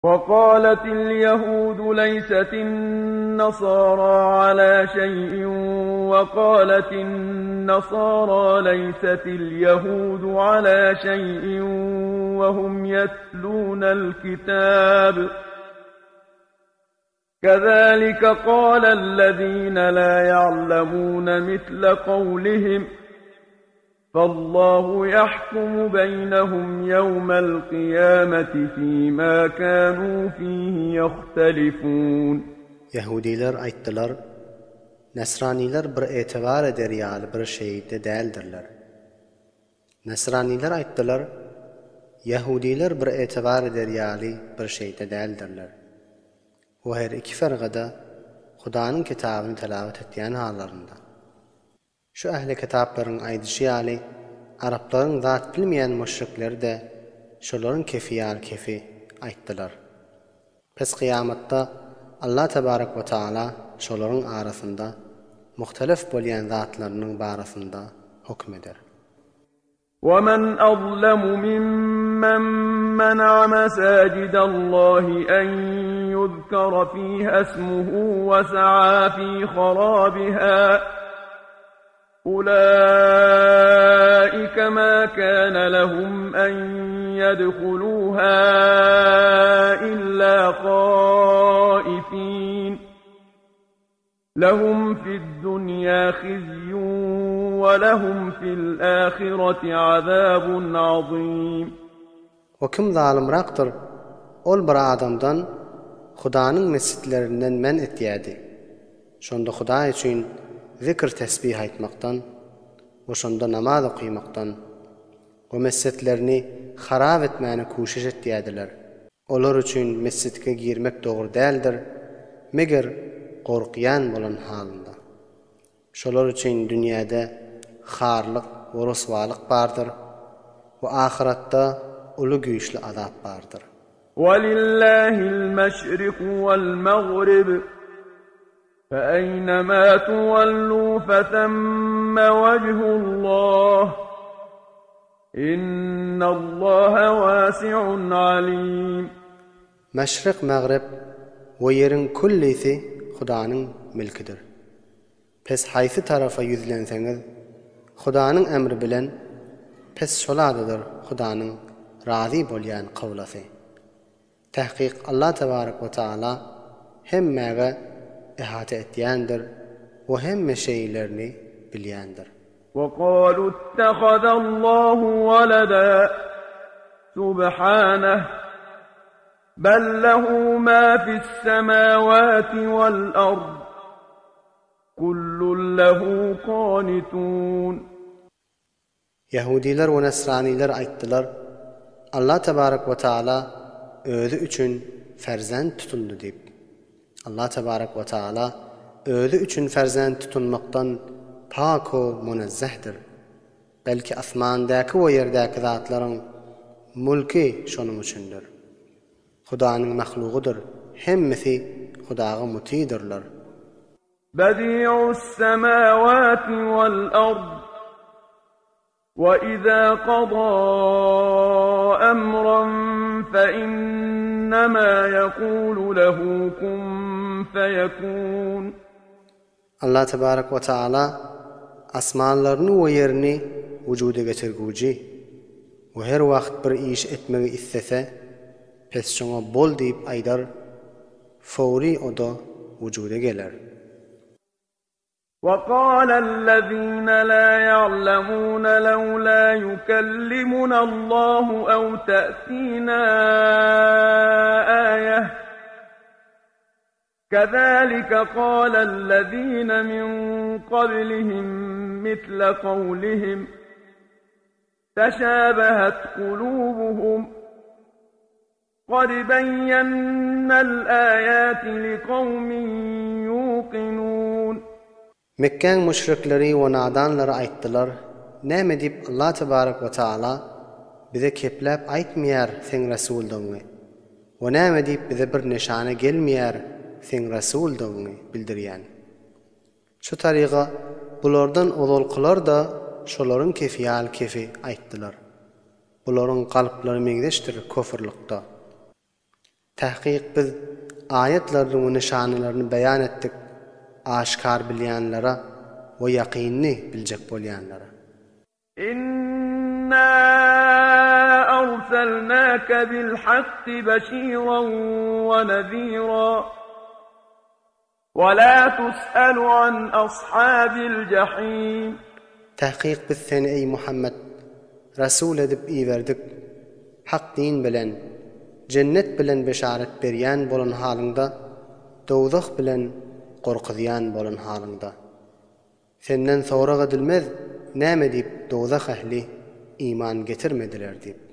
وقالت اليهود ليست النصارى على شيء وقالت النصارى ليست اليهود على شيء وهم يتلون الكتاب كذلك قال الذين لا يعلمون مثل قولهم فالله يحكم بينهم يوم القيامة فيما كانوا فيه يختلفون Ýahudylar aýtdylar, Nasranylar bir etibar eder ýaly bir şeýde däldirler. Nasranylar aýtdylar, Ýahudylar bir etibar eder ýaly bir şeýde däldirler. O her iki fyrga-da Hudanyň kitabyny telawet etýän hallarynda. Şu ähli kitaplaryň aýdyşy ýaly, araplaryň zat bilmeýän müşrikleri-de şolaryň kefi ýaly kefi aýtdylar. Pes kyýamatda Allah tebarek we taala şolaryň arasynda muhtelef bolýan zatlarynyň barasynda höküm eder. ومن أظلم ممن منع مساجد الله أن يذكر فيها اسمه وسعى في خرابها أولئك ما كان لهم أن يدخلوها إلا خائفين لهم في الدنيا خزي ولهم في الآخرة عذاب عظيم We kim zalymrakdyr ol bir adamdan Hudanyň mesjitlerinden men etýädi. Şonda Hudaý üçin zikr-tesbih aýtmakdan we şonda namaz okymakdan we mesjitlerini harap etmäne kuşiş etýädiler. Olar üçin mesjitge girmek dogry däldir, meger gorkýan bolan halynda. Şolar üçin dünýäde harlyk we ryswalyk bardyr we ahyratda uly güýçli azap bardyr. Walillahil meşriku wal magrib, feeýnemâ tuwellû fethemme wechhullâh, innallâhe wâsi'un alîm. Meşrik-magrib we ýeriň küllisi Hudanyň milkidir. Pes haýsy tarapa ýüzlenseňiz, Hudanyň emri bilen, pes şoladadyr Hudanyň razy bolýan kyblasy. Tahkyk Allah tebarek we taala hemmäge ihata etýändir we hemme şeýlerini bilýändir. وقالوا اتخذ الله ولدا سبحانه بل له ما في السماوات والأرض كل له قانتون Ýahudylar we nasranylar aýtdylar, Allah tebarek we taala özi üçin ferzent tutundy diýip. Allah tebarek we taala özi üçin ferzent tutunmakdan pak-u munezzehdir. Belki asmandaky we ýerdäki zatlaryň mülki şonuň üçindir. Hudanyň mahlugydyr, hemmesi Hudaga mutydyrlar. Bedi'us semawati wal ard we iza qada emran fe innema yekulu lehu kun feyekun. Allah tebarek we taala asmanlaryny we ýerini wujuda getirgüji we her wagt bir iş etmegi islese, pes şoňa bol diýip aýdar, fowry o-da wujuda geler. وقال الذين لا يعلمون لولا يكلمنا الله أو تأتينا آية كذلك قال الذين من قبلهم مثل قولهم تشابهت قلوبهم قد بينا الآيات لقوم يوقنون. Mekgäň müşrikleri we nadanlary aýtdylar, Näme diýip Allah tebarek we taala bize kepläp aýtmaýar seň resuldygyňy we näme diýip bize bir neşana gelmeýär seň resuldygyňy bildirýän? Şu taryga bulardan ozalkylar-da şolaryň kefi ýaly kefi aýtdylar. Bularyň galyplary meňzeşdir köfürlükde. Tahkyk biz aýatlaryny we nyşanalaryny beýan etdik aşkar bilýänlere we ýakynyny biljek bolýanlara. Inna arsalnaka bil hakki beşiran we nezira. Ve la tus'alu an ashabil jahim. Tahkyk biz seni eý Muhammet, Resul edip iberdik, hak din bilen, jennet bilen beşaret berýän bolan halyňda, dowzah bilen gorkuzýan bolan halyňda. Senden sorag edilmez, näme diýip dowzah ähli iman getirmediler diýip.